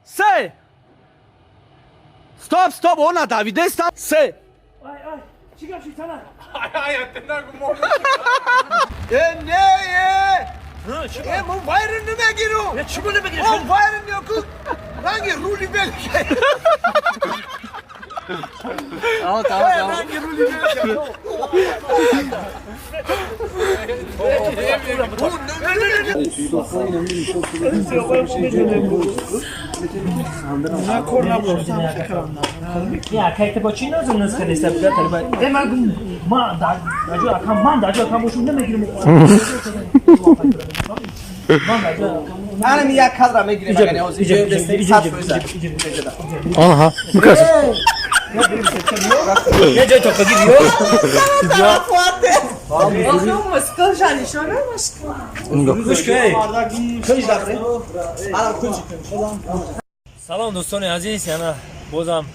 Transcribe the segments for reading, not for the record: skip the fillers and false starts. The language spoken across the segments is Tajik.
Се. Стоп, стоп, она давидеста. Се. Э, не, э. Э, мо вайрон намегиру. О, вайрон ёку. Ранги рули белке. Ранги рули белке. Анам як кадра мегирем, агар ҳозир 100%. Аҳа, бикаш. Салом, дӯстони азиз. Яна бозам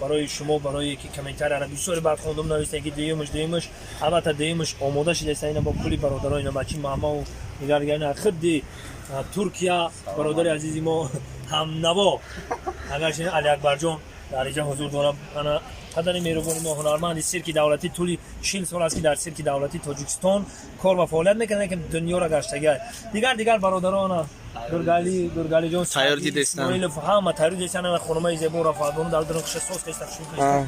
барои шумо, барое ки комментарияро бисёре бархондум, навистем ки дуюмаш, дуюмаш. Албатта, дуюмаш омода шидаста. Ина бо кули бародаро, ина бачи мамау дигар дигар, ина худди Туркия, бародари азизи мо, ҳамнаво, агарчи Алиакбарҷон дар инҷа ҳузур дорам. Ана падари меҳрубони мо, ҳунарманди сирки давлатӣ, тӯли 40 сол аст, ки дар сирки давлатии Тоҷикистон кор ва фаъолият мекунад, ки дунёро гаштагиа. Дигар дигар бародарона, Гургали, Гургалиҷон. Тайёр дидестан. Исмоилов, ҳама тайёр дидестан. Ана хонумаи зебо Рафаатбону дар дарун хуша сос кеста, шур кеста.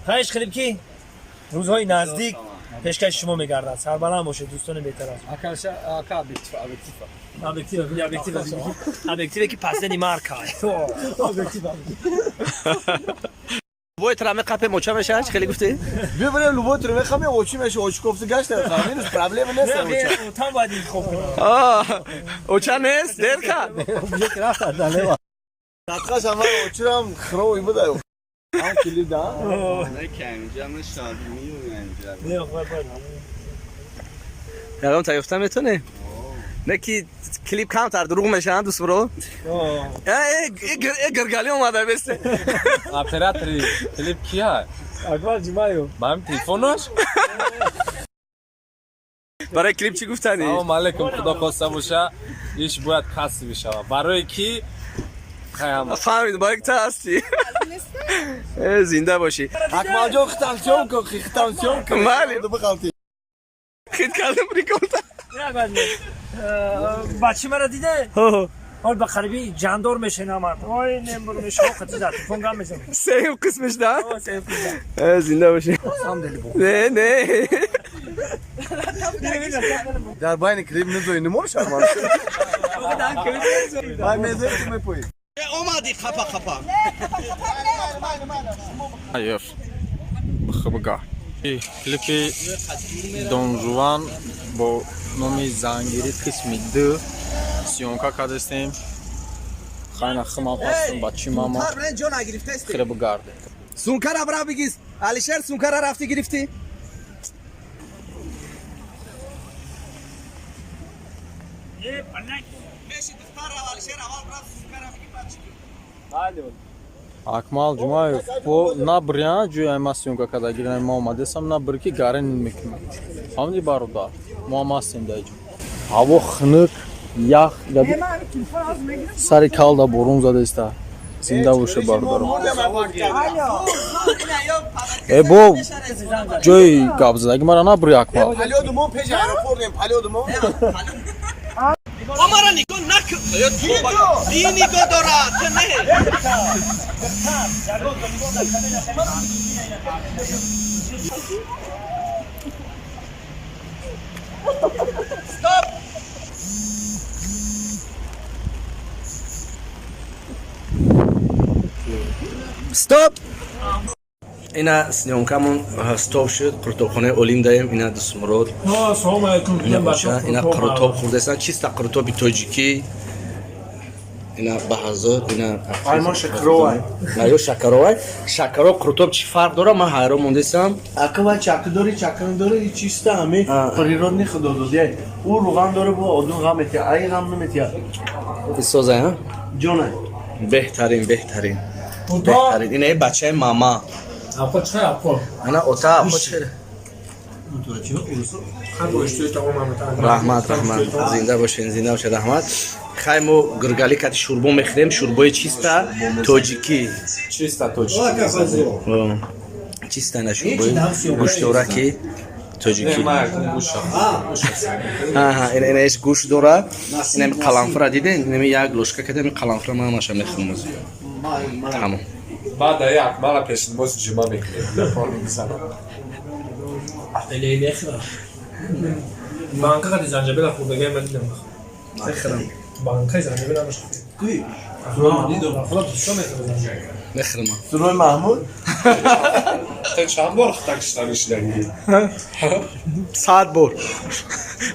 Хаиш хелиб, ки рӯзҳои наздик пешкаши шумо мегардад. Сарбаланд бошед, дӯстони бетараф. Объектив, объектив, объективе, ки пасдени марка. Любой тра меқапе, моча меша, чӣ хеле гуфтӣ? Бибарем, любой тра мехаме, очи меша, очи кофта гашта, минус проблема нест. Там бояд интихоб кунам. Оча нест, дер кард. Садқаш ама очирам хрои буда. Ам клип да. Не, бояд. Ягон та ёфта метонӣ? Не, ки клип камтар дурӯғ мешаванд, дӯстбро. Э, э, Гиргали омада бесте. Оператори клип кия? Акбар Ҷумаев. Ба ҳамин телефонаш? Барои клип чӣ гуфтанӣ? Салом алейкум, худо хоста боша, иш бояд касб бишавад. Барои ки хаям. Фаҳмид, барои ки ту ҳастӣ. Э, зинда бошӣ. Акмалҷон, хитам съёмка, хитам съёмка. Бале. Бихалти. Хит кардам, приколта. Бачи мара диде? Ҳол ба қариби ҷандор мешинамад. Ой, нембур мешоқати дар телефон гап мезанам. Сеюм қисмиш да? Э, зинда бошӣ. Не, не. Дар байни клип низои немошад ман. Ман мезои, ту мепоӣ. Омадӣ хапа хапа. Айёр. Хбга. Клипи Донжуан бо номи Зангири қисми ду съёмка кардастем. Хайна химам ҳастам, бачи мама. Ҷо нагирифтаст. Хеле бигарде. Сумкара бира бигиз. Алишер, сумкара рафтӣ, гирифтӣ? Акмал Ҷумаев бо набря ҷои ма съёмка карда гирам, ма омадесам, набр ки гарен мекунам. Фаҳмиди, бародар? Мо ҳам ҳастем дар иҷо. Ҳаво хунук, ях, габи сари калда борон задаиста. Зинда боше, бародаро. Э, бо ҷои гап задаги мара набри, Акмал. Палёду мо пеш аэропортем, палёду мо. Омара нигоҳ накун. Ди нигоҳ дорад, ту не. Стоп! Ина съёмкамон стоп шуд, қурутобхонаи Олим даем, ина Дусмурод. Салом алейкум. Ина бача, ина қурутоб хӯрдасан, чиста қурутоби тоҷикӣ. Ина баҳазор, ина Ай, мо шакаровай. Ё шакаровай. Шакаро, қурутоб чӣ фарқ дора? Ман ҳайрон мондесам. Аква чак дори, чак дори, чиста ҳами природный худо додия. Ӯ руған дора, бо одун ғам метия, ай ғам наметия. Исоза, ҳа? Ҷона. Беҳтарин, беҳтарин. Беҳтарин. Ина бачаи мама. Апо чӣ, апо? Ана ота, апо чӣ? Раҳмат, раҳмат, зинда бошен, зинда бошед, раҳмат. Хай, мо гургали кати шӯрбо мехӯрем, шӯрбои чиста тоҷикӣ. Чиста тоҷикӣ. Чиста на шӯрбои гӯштдораки тоҷикӣ. Инаш гӯшт дора, инами қаламфура диден, инами як ложка када ами қаламфура ман ҳамаша мехӯрам. Тамом. Баъд як мара пешнимози ҷума мекунем. Банка қади занҷабила хӯрдагай ман дидам. Мехӯрам. Банкаи занҷабил ҳамаш хӯрд. Бисёр мехӯрад занҷабил. Мехӯрам. Сурои Маҳмуд. Ту чанд бор хитак шиданишидагӣ? 100 бор.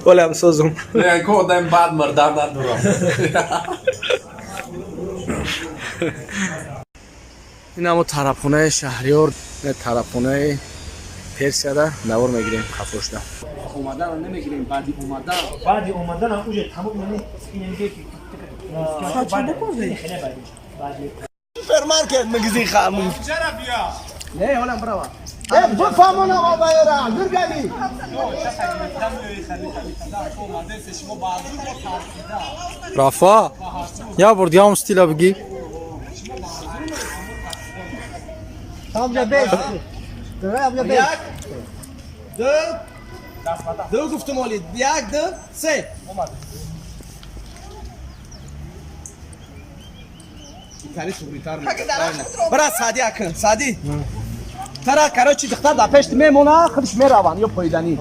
Вале ҳам созум. Не, ко одами бад мурдан надорам. Ин ҳамо тарабхонаи Шаҳриёр, тарабхонаи Персияда навор мегирем хафошда. Омаданро намегирем, баъди омадан. Баъди омадан ҳам уже тамом ки Супермаркет магазин хамун. Не, ҳолам брава. Э, бифаҳмонам обайра, гургали. Рафа, я бор дига ҳам стила бигӣ. Тамҷа беш. Тамҷа беш. Як, ду, ду гуфтум оли. Як, ду, се. Бара Сади акн, Сади. Тара, короче, духтар дар пешти мемона, худш мераванд ё поиданӣ.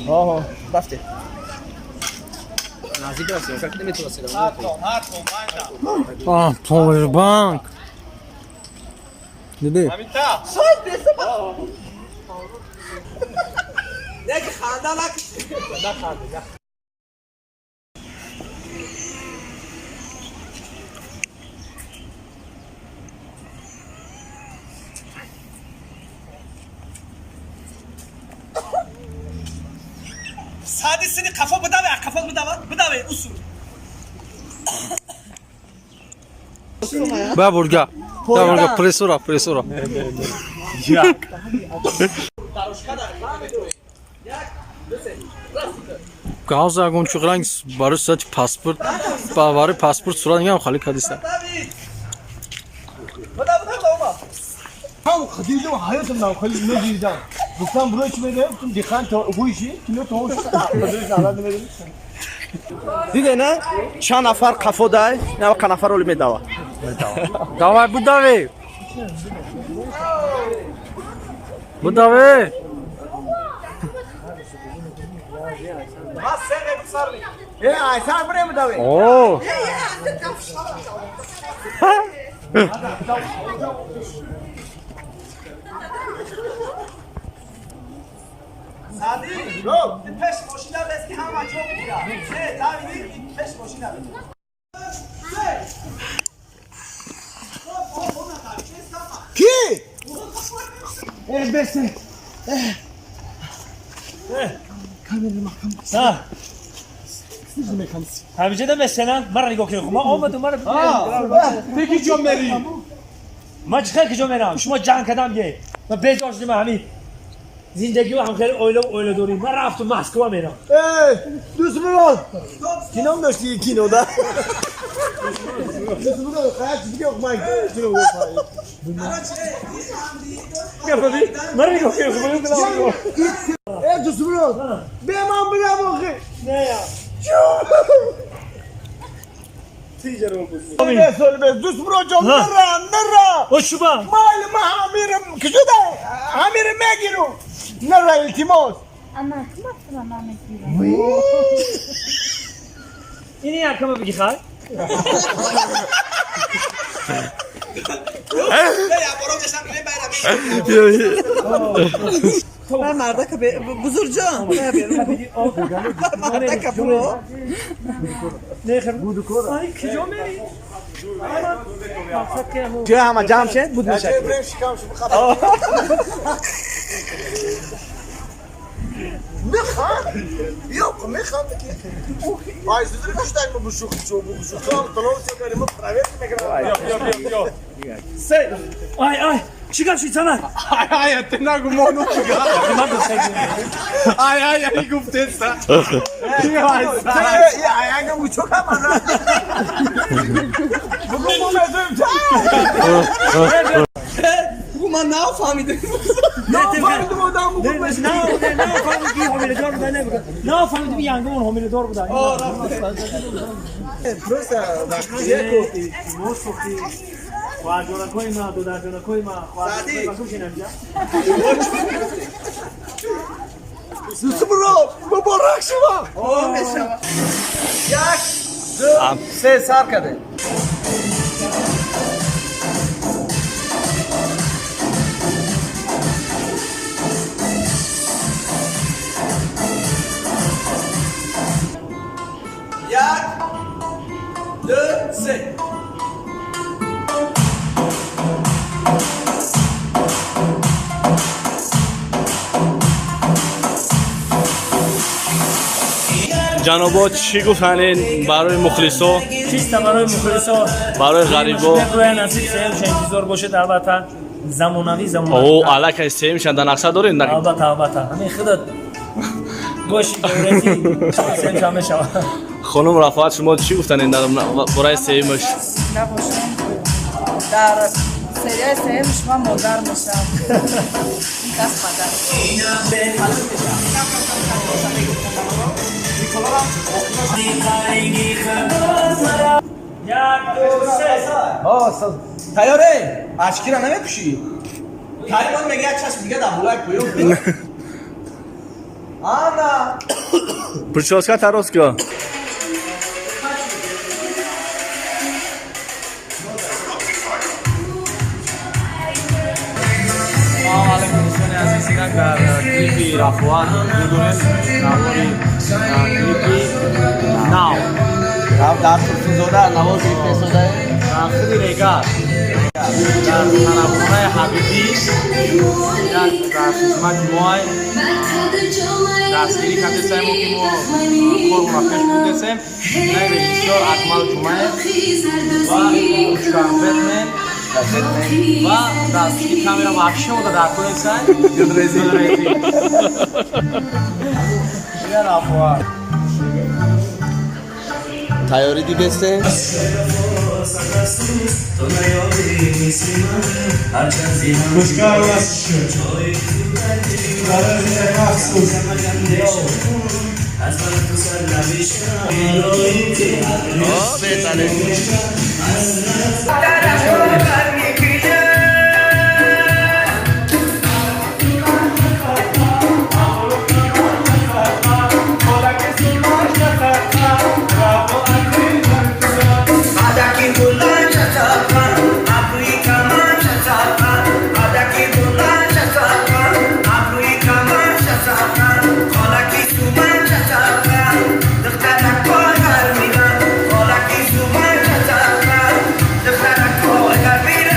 Оҳо, рафте. Наздик рафтем, как наметавонистем. А, повербанк. Диди? Неки ханда накиш. Сади сини қафо бидаве, қафо бидава, бидаве, усул. Ба бурга. Да бурга, прессура, прессура. Газ ягон чӣ ранг барои сурати паспорт, барои паспорт сурат нигам хали кадиса. Ҳам дидам, ҳаётам нам хали надидам. Гуфтам барои чӣ мегӯям, гуфтам дихан то гӯйши, кино то Диде на? Чанд нафар қафо дай, на қа нафар оли медава. Давай будави. Будави. Э, айсар бирем даве. О, Сади, пеш мошина бес ки ҳама ҷо бигира. Не, Давиди, пеш мошина бес. Ки? Э, бесе. ҳамиҷа да месена мара нигоҳ кунед, ман омадум, мара. Ту ки ҷо мери? Ман чӣ хел ки ҷо мерам? Шумо ҷанг кардам ге, ман безор шудем ҳамин зиндагио, ҳам хеле оила оиладорӣ, ман рафтум Москва мерам. Э, дӯстмурод. Кином дошти кино да? Дӯстмурод, хаят диге ман кино гуфтам. Мара нигоҳ кунед. Э, дӯстмурод, бе ман бирам охи. Не я. Дӯстмурод ҷон, нара, нара. О, шуба. Майли, ман ҳамирам куҷода? Ҳамирам мегирам. Нара, илтимос. Ама ким ман мегирам? Ини якама бигӣ, хай. Ман мардака бузурҷон, мардака бро. Ай, куҷо мери? Мақсад ки Ҷоя ҳама ҷамъ шед, буд мешак. Механд? Ёқ, механд ки. Ай, зудри куштак мо бушух, чо бушух. Талон сокари мо проверка мекунам. Ай, ай. Чӣ гап шид, занак? Ай, ай, ты нагу мону чига. Ай, ай, ай, гуфтеса. Аяга мучока мана. Бугу мо мезоем. Бугу ман нафаҳмидам. Нафаҳмидам одам бугу. Не, нафаҳмидам ки ҳомиладор буда, не буда. Нафаҳмидам ки янгамон ҳомиладор буда. Просто хоҳарҷонакҳои ма, додарҷонакҳои ма, хоҳарҷонакҳои ма кушинамҷа. Сусумро муборак шумо. Як, ду, се сар кардем. Як, ду, се. Ҷанобо, чӣ гуфтанед барои мухлисо? Чиста барои мухлисо, барои ғарибо. Насиб сеюмша интизор бошед, албатта замонавӣ, замонавӣ. О, аллакай сеюмша дар нақша доред? Албатта, албатта, ҳамин худат гоши гаврезӣ сеюмша мешавад. Хонум Рафоат, шумо чӣ гуфтанед дар бораи сеюмаш? Набошам. Дар серияи сеюм шумо модар мешам. Ин кас падар. Як, ду, се. Тайёре? Очки ра намепӯшӣ? Каримон мега як чашм дига дар болои поён. Ана. Прическа тарос ка. Салом алейкум, дӯстони азиз, инак дар клипи Рафоат ҳузур дорем, навори клипи нав. Дар Турсунзода навор гирифтесода. Дар худи Регар, дар тарабхонаи Ҳабибӣ, инак дар хизмати моай дастгирӣ кардесаем мо, ки мо кормонро пеш бурдесем. Инак режиссёр Акмал Ҷумаев ва Душанбетмен ва дастгири камера вообще ода дар конесай Гулрезӣ. Ина Рафоат. Тайёрӣ дидесте? دخترک.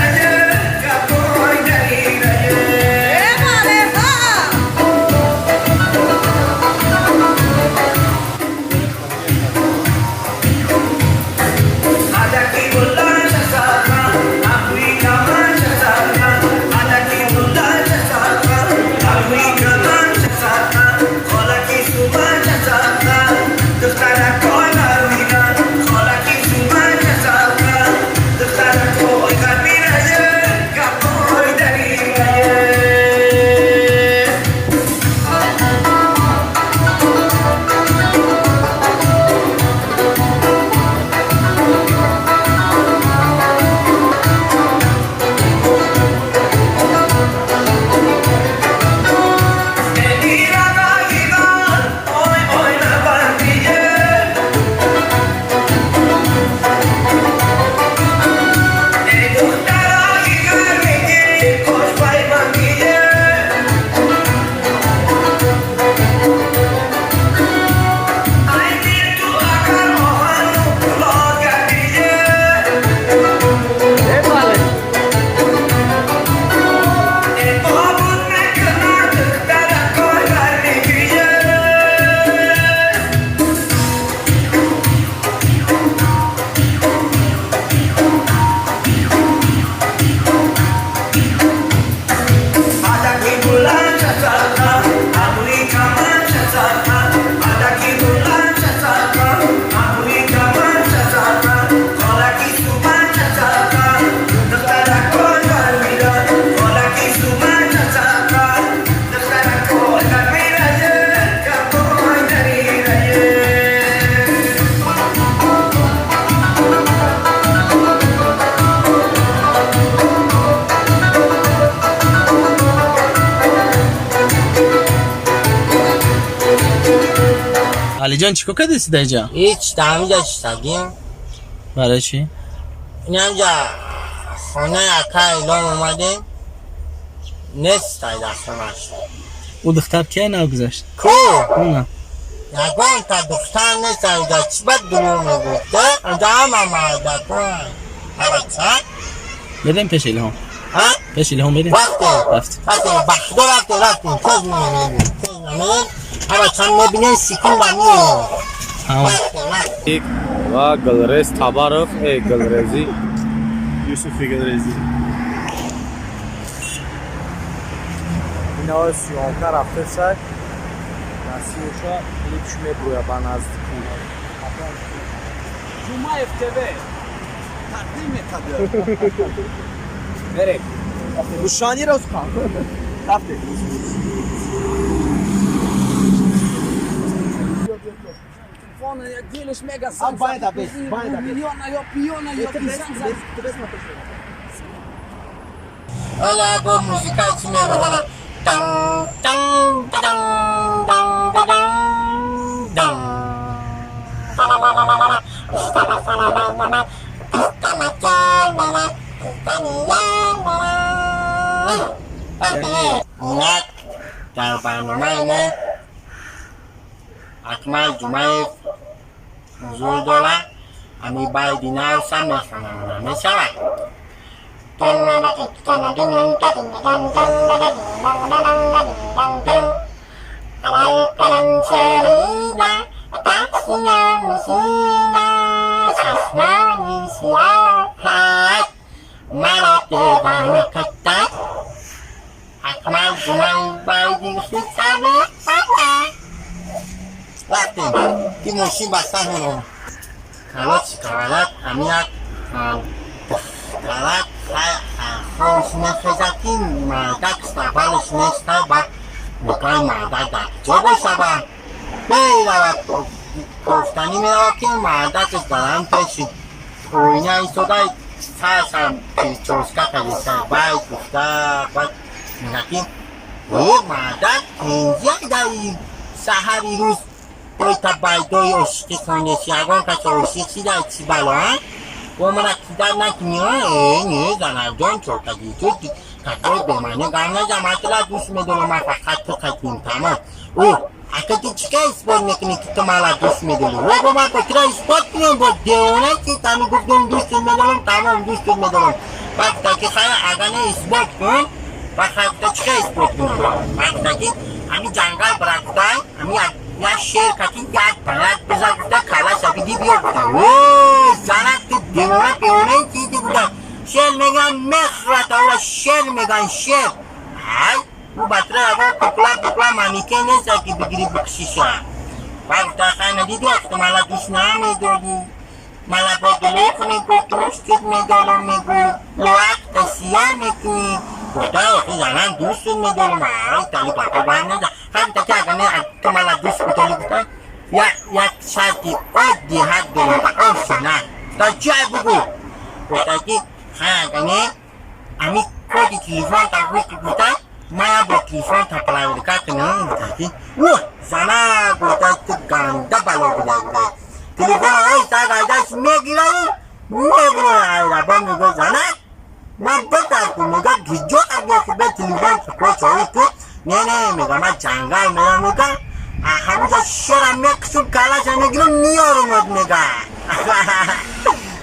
Алиҷон, чӣ кор кардеси дар инҷа? Ҳеч, дар ҳаминҷа шиштагим. Барои чӣ? Инамҷа хонаи ака Илом омадем. Нест ай дар хонаш. Ӯ духтар кия нав гузашт? Ку? Уна. Ягонта духтар нест айда, чӣ ба дурӯғ мегуфта? Анҷа ҳама мардакон. Ҳарача? Медем пеш Илҳом. Ҳа? Пеш Илҳом медем? Рафтем. Рафтем. Рафтем, ба худо рафтем, рафтем. Тез меоем. Тез меоем. Ҳарача мебинем, секунда меоем. Тамом. Рафтем, рафтем. Ва Гулрез Табаров, э Гулрезӣ. Юсуфи Гулрезӣ. Инаҳо съёмка рафтесак. Насибша клипш мебурӯя ба наздикӣ. Ҷумаев ТВ тақдим мекард. Мерем. Рӯшанӣ сухан. Рафтем. Ҳола бо музика чӣ мегӯяд? Тан тан тадан дан тадан дан. Инак дар барномаи мо Акмал Ҷумаев ҳузур дорад. Ами байди навса мехонам, мешавад. Рафтем, ки мошин баста ҳоно. Калот калат амиак духтарак хош мехезад, ки мардак сабарш неста. Баъд мегӯяд, мардак дар куҷо бошава? Меравад, кофтанӣ меравад, ки мардакаш дар ҳам пеши оина истода, саршам причёска кардиста. Баъд гуфта, баъд мегӯяд, ки о мардак, инҷа дар саҳари рӯз ойта байдои ошиқӣ хонеси, ягон кас ошиқ шида, чӣ бало, а? Бо мана кидар накунӣ, а? Э, не, занарҷон, чоркаги ту такой бемаъни гап назан, ман тура дӯст медорам, ман фақат ту қадим, тамом. О, ака, ту чӣ ка исбот мекунӣ, ки ту мара дӯст медорӣ? О, бо ман бо тура исбот кунам, бо девона чи тами гуфтум, дӯстат медорам, тамом, дӯстат медорам. Баъд гуфта, ки хайр, агар не, исбот кун. Баъд хайр гуфта, чӣ ка исбот кунам? Баъд гуфта, ки ҳами ҷангал бирагуфтай, ҳами як шер кати як ба як бизан гуфта, калаша биди биё гуфта. О, занак, ту девона певонаи чизи гуфта. Шер меган, мехӯрад ала, шер меган, шер. Ай, ӯ ба тура ягон кукла пукла манекен неста, ки бигирӣ бикшиша. Баъд гуфта, хай, надиди, ту мала дӯст намедорӣ, мала бо дурӯғ мегӯ, дӯстат медорам мегӯ, лоақта сия мекунӣ. Гуфта, охи занам, дӯстат медорам, ай тали гапо бар назан. Хай гуфта, ки агар не, ту мала дӯст бидорӣ, гуфта, як шарти оддӣ ҳақ дорам ба осона. Гуфта, чӣ бугӯ? Гуфта, ки хай, агар не, ами коди телефон та гуфта, ман бо телефон та проверка кунам. Гуфта, ки о зана, гуфта, ту ганда бало буда. Гуфта, телефон ай сагайдаш мегираю, мебурам айраба. Мего, зана, ман битарку. Мега, гиҷо агар бе телефон кочои ту не не, мега, ман ҷангал мерам, мега, ҳамиҷа шерам мекушум, калаша мегирам, меёрумад. Мега,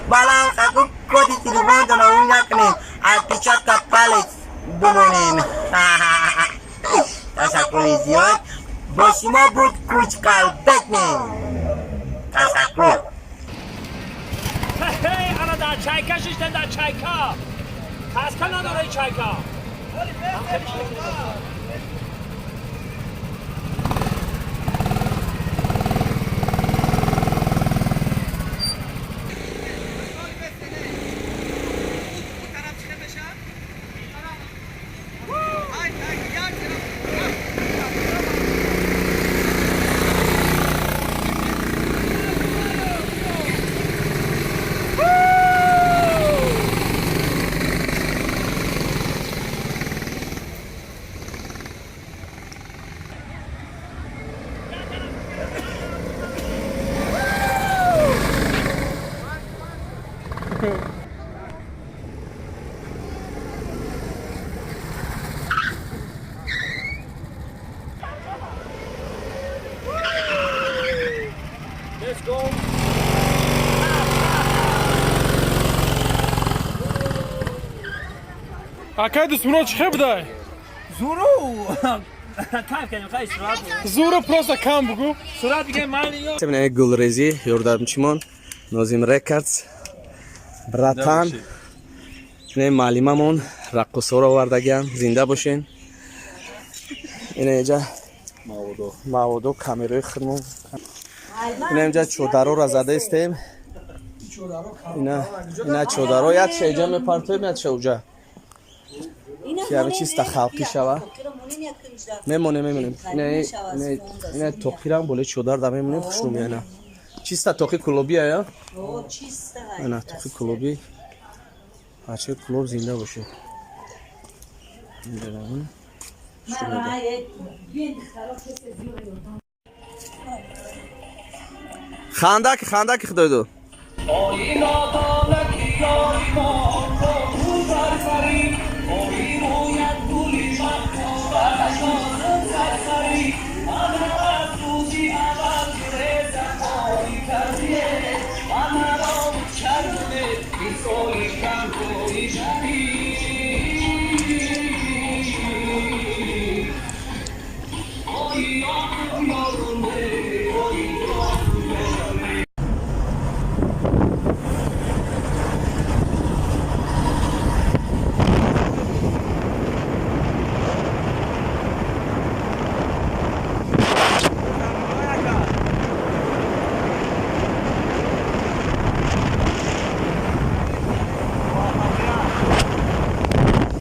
балан хаку коди телефонтона он накунем, отпечатка палец бимонем. Ташаккури зиёд, бо шумо буд Кучкал Бетмен. Ташаккур. Ана дар чайка шиштем, дар чайка каска надора, чайка. Let's go. Акай Дусмурод, чӣ хел будай? Зуру. Кайф кардем, хай сурат. Зуру просто кам бугу. Сурат диге ман ё. Семина Гулрези, ёрдамчимон, Нозим Рекордс, братан, ина маълимамон раққосоро овардагиам, зинда бошен. Ина инҷа маводо, камерои худмон. Ина инҷа чодароро задаистем. Ина чодаро якша инҷа мепартоем, якша уҷа. Ки ҳами чиста халқӣ шава. Мемонем, мемонем. Ина тоқирам болои чодар да мемонем, хушрӯ меяна. Чиста тоқи кулобия я? Ана тоқи кулобӣ. Бачаи Кулоб зинда боше. Хандаки, хандаки, худойдо. Ой,